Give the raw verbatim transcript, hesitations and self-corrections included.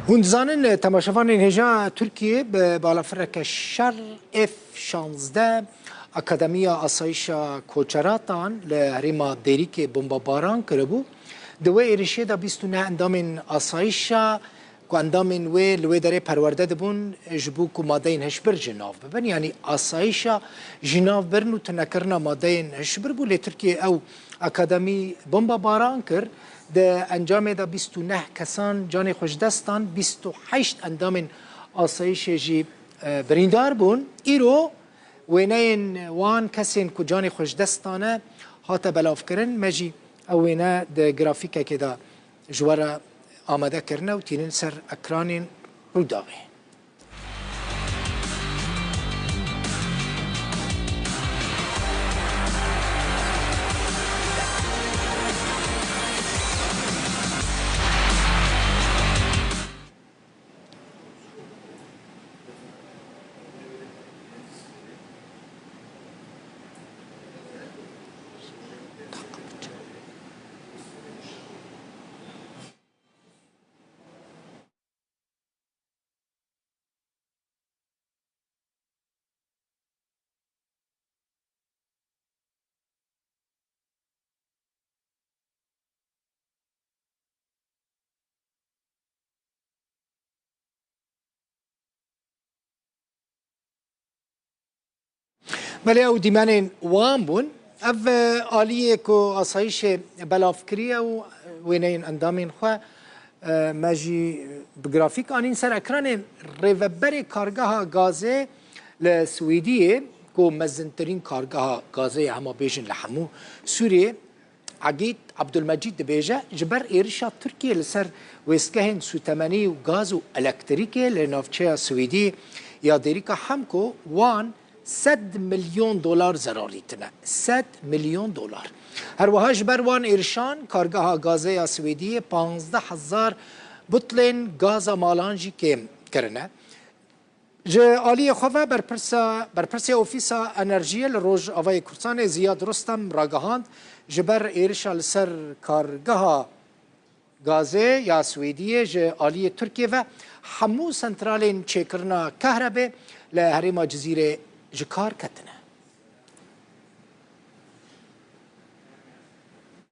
Hûn dizanin, temaşevanên hêja Tirkiyê bi balafireke şer F şazdeh Akademiya Asayişa Koçeratan li herêma Dêrikê bombebaran kiribû. Di wê êrişê de bîst û neh endamên asayişa ku endamên wê li wê derê perwerde dibûn, ji bo ku madeyên hişbir ji nav bibin, yanî asayişa ji nav birin û tunekirina madeyên hişbir bû. Lê Tirkiye ew akademî bombebaran kir. Di encamê de bîst û neh kesan canê xwe ji dest dan, bîst û heşt endamên asayişê jî, e, birîndar bûn. Îro wêneyên wan kesên ku canê xwe ji dest dane hate belavkirin. Me jî ew wêne di grafîkekê de ji we re amade kirine û tînin ser ekranên Rûdawê. Belê ew dîmenên wan bûn. Ev, e, aliyê ku asayişê belav kiriye û wêneyên endamên xwe, e, me jî bi grafîk anîn ser ekranê. Rêveberê Kargeha Gazê li Swêdiyê, ku mezintirîn kargeha gazê ye, hema bêjin li hemû Sûriyê, Egîd Abdulmecîd dibêje, ji ber êrişa Tirkiyê li ser wêstgehên sûtemenî û gaz û elektrîkê li navçeya Swêdiyê ya Dêrika Hemko wan sed milyon dolar zerar dîtine. Sed milyon dolar. Her wiha ji ber wan êrişan kargeha gazê ya Swêdiyê panzdeh hezar butlên gaza malan jî kêm kirine. Ji aliyê xwe ve berpirsa, berpirsê Ofîsa Enerjiyê li Rojavayê Kurdistanê Ziyad Rustem ragihand, ji ber êrişa li ser kargeha gazê ya Swêdiyê ji aliyê Tirkiyê ve hemû santralên çêkirina kahrebê li herêma Cizîrê ji kar ketine.